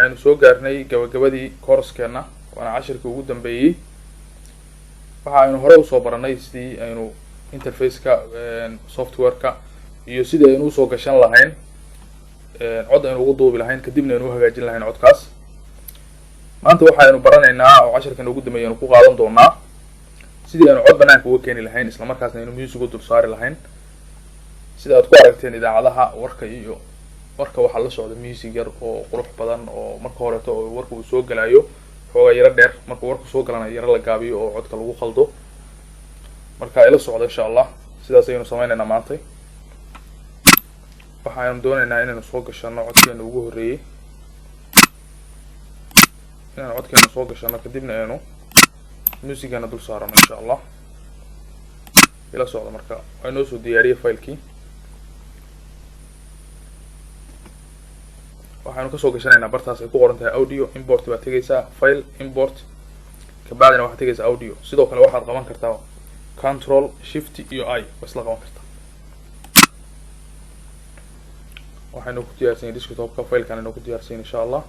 Waxaynu soo gaarnay gabagabadii course-keena, waana cashirkii ugu dambeeyey. Waxa aynu hore usoo baranay sidii aynu interface-ka software-ka iyo sidii aynu usoo gashan lahayn cod, aynu ugu duubi lahayn, kadibna aynu uhagaajin lahayn codkaas. Maanta waxaynu baranaynaa oo cashirkan ugu dambeeyay aynu ku qaadan doonaa sidii aynu cod banaanka uga keeni lahayn, isla markaasna aynu music u dul saari lahayn. Sida aad ku aragteen idaacadaha warka iyo warka, waxaa la socda music yar oo qurux badan, oo marka horeeto oo warka uu soo galayo xoogaa yaro dheer, markuu warku soo galanayo yaro la gaabiyo oo codka lagu khaldo. Marka ila socda, insha Allah, sidaas ayaynu sameyneynaa. Maantay waxaaynu dooneynaa inaynu soo gashano codkeena ugu horreeyey, inaynu codkeena soo gashano, kadibna aynu musicana dul saarano, insha Allah. Ila socda. Marka waa inoo soo diyaariyey filekii. Waxaynu kasoo gashanaynaa bartaas ay ku qoran tahay audio import. Baad tegaysaa file, import, kabacdina waxaad tegaysaa audio. Sidoo kale waxaad qaban kartaa Control Shift iyo I, waa isla qaban kartaa. Waxaynu ku diyaarsanyay desktopka, filekan aynu ku diyaarsanya, insha Allah.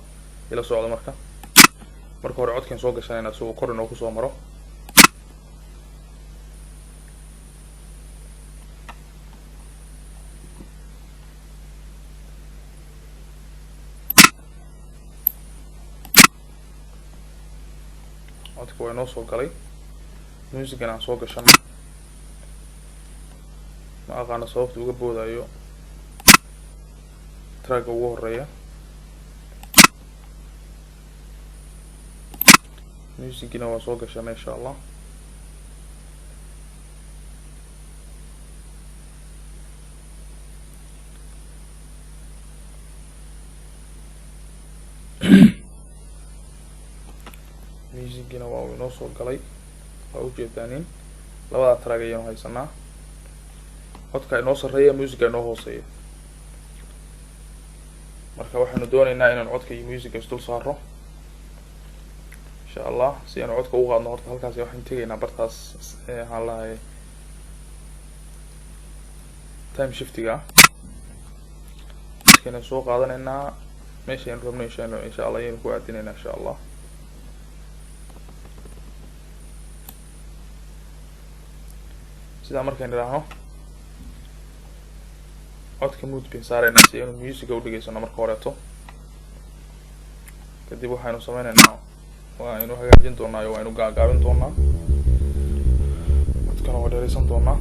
Ila socdo. Marka hore codkaan soo gashanayna si uu kor inoo kusoo maro. Codka waa inoo soo galay. Musican aan soo gashano. Ma aqaano sababta uga boodayo tracka ugu horeeya. Musicina waa soo gashanay, insha Allah. Musicina waa uu inoo soo galay, waa ujeedaanin. Labada track ayaynu haysanaa: codka inoo sarreeya, musica inoo hooseeya. Marka waxaynu dooneynaa inaan codka iyo musica isdul saaro, insha Allah. Si aynu codka ugu qaadno, horta halkaas waxaynu tegaynaa bartaas, waxaan lahay time shiftiga ah. Codkaynu soo qaadanaynaa meesha aynu rabno, insha Allah, ayaynu ku aadinaynaa, insha Allah. Sidaa markaynu idhaahno, codka mute bayn saaraynaa si aynu musica u dhegeysano marka horeeto. Kadib waxaynu sameyneynaa, waa aynu hagaajin doonaa iyo waa aynu gaagaabin doonaa codkana, waa dheereysan doonaa.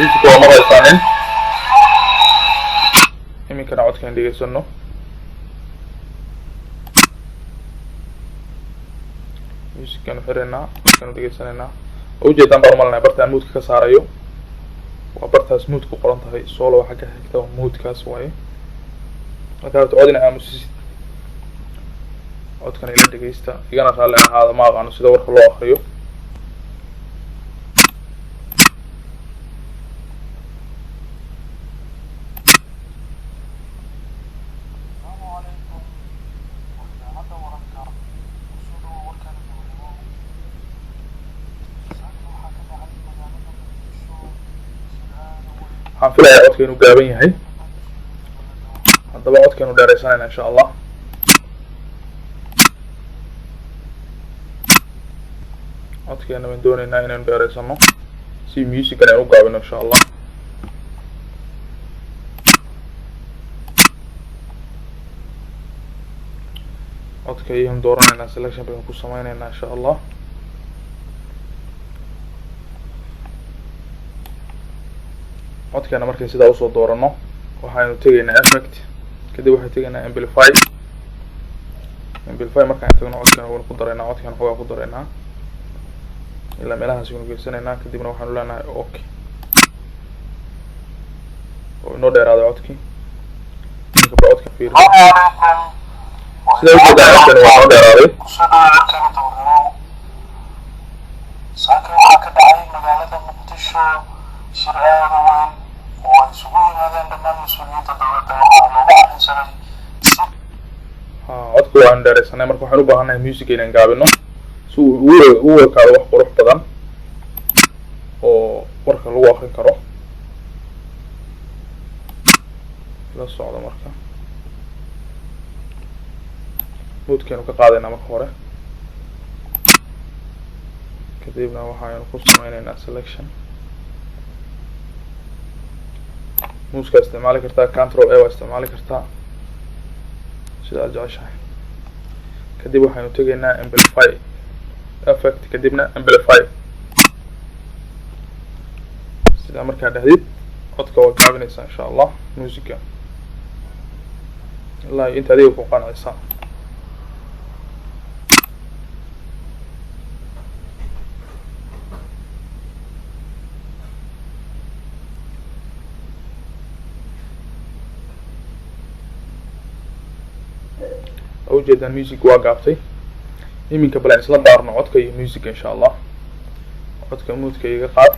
Music waa maqlaysaanin. Iminkana codkaan dhegeysano. Musicanu xireynaa, codkaanu dhegeysanaynaa. Waa ujeedaan baan umalinaya barta aan mute-ka ka saarayo, waa bartaas mute ku qoran tahay. Solo waxaa ka xigta waa mute-kaas waaye. Markaa horta cod ina aamusisid, codkan ila dhegeysta, igana raalli ahaada, ma aqaano sida warka loo akriyo. Asalaamu calaykum, waa idaacadda wararka. Kusoo dhawo warkana duhurnimo. Saaka waxaa ka dhacay magaalada Muqdisho shir aad u weyn. Waxaan filayaa codka inuu gaaban yahay. Haddaba codkaynu dheereysanayna, insha Allah. Codkeena bayn dooneynaa inaynu dheereysano si musican aynu u gaabino, insha Allah. Codka ayaynu dooraneynaa, selection baynu ku sameyneynaa, insha Allah. Codkeena markayn sidaa usoo doorano, waxaynu tegaynaa effect, kadib waxaynu tegaynaa amplify. Amplify markaan tagno, codkeena waynu ku daraynaa, codkeena xoogaa ku daraynaa, ilaa meelahaas waynu geysanaynaa. Kadibna waxaanu leenahay okay, oo inoo dheeraaday codkii. Iminka ba codka fiiri. Asalaamu calaykum. Sida ujeedaan, codkani waa noo dheeraaday. Kusoo dhawaad warkeena duhurnimo. Saaka waxaa ka dhacay magaalada Muqdisho shir aada u weyn oo ay isugu yimaadeen dhammaan mas-uuliyiinta dowladda. Waxaa looga arrinsaday si Ha, codka waanu dheeraysanay. Marka waxaan u baahannahay music inaan gaabino si uu ugu ekaado wax qurux badan oo warka lagu akrin karo. La socdo. Marka mute-keenu ka qaadaynaa marka hore, kadibna waxaynu ku sameyneynaa selection. Mouse-kaa isticmaali kartaa, Control A waa isticmaali kartaa, sida aad jeceshahay. Kadib waxaynu tegaynaa Amplify, Effect, kadibna Amplify. Sidaa markaa dhahdid, codka waa gaabinaysaa insha Allah, musica ilaa iyo inta adiga ku qancisa. Waa ujeedaan, music waa gaabtay. Iminka bale isla daarno codka iyo musica insha Allah. Codka mute-ka iga qaad.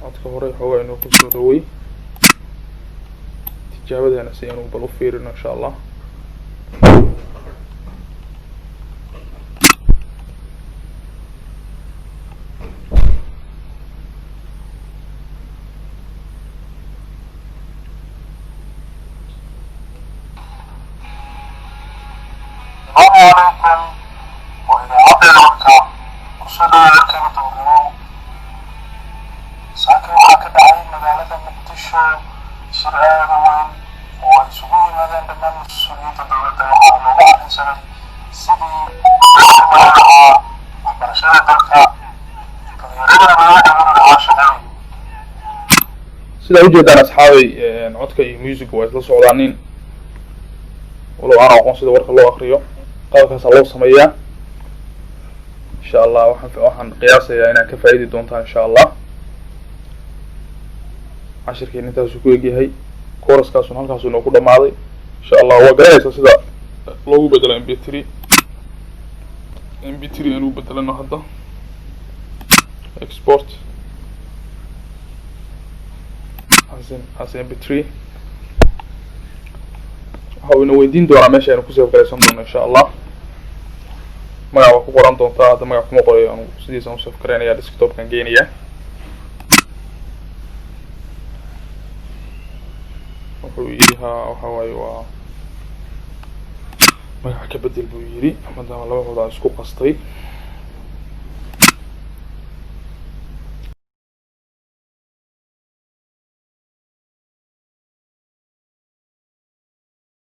Codka hore xoogaa inuu kusoo dhawey tijaabadeena si aynu bal u fiirino insha Allah. Asalaamu calaykum, waa idaacadda warka. Kusoo dhawaad warkeena duhurnimo. Saaka waxaa ka dhacay magaalada Muqdisho shir aada u weyn oo ay isugu yimaadeen dhammaan mas-uuliyiinta dowladda. Waxaa looga arrinsaday sidii loo horumarin lahaa waxbarashada dalka, dhalinyaradana looga abuuri lahaa shaqooyin. Sidaa ujeedaan asxaabay, codka iyo music waa isla socdaanin, walow aan aqoon sida warka loo akriyo. Qaabkaasaa loo sameeyaa insha Allah. Waxaan qiyaasayaa inaad ka faa'idi doontaan insha Allah. Cashirkeena intaasuu ku egyahay, course-kaasun halkaasuu inoo ku dhamaaday insha Allah. Waa garanaysaa sida loogu bedelo MP3. MP3 aan u bedelano hadda. Export as MP3. Waxa uu ina weydiin doonaa meesha aynu ku save garaysan doono insha Allah. Magac waa ku qoran doontaa. Hadda magac kuma qorayo anu, sidiisaan u save garaynaya, desktopkan geenaya. Wuxuu yidhi ha, waxa waaye waa magaca ka bedel buu yidhi, maadaama laba cod aan isku qastay.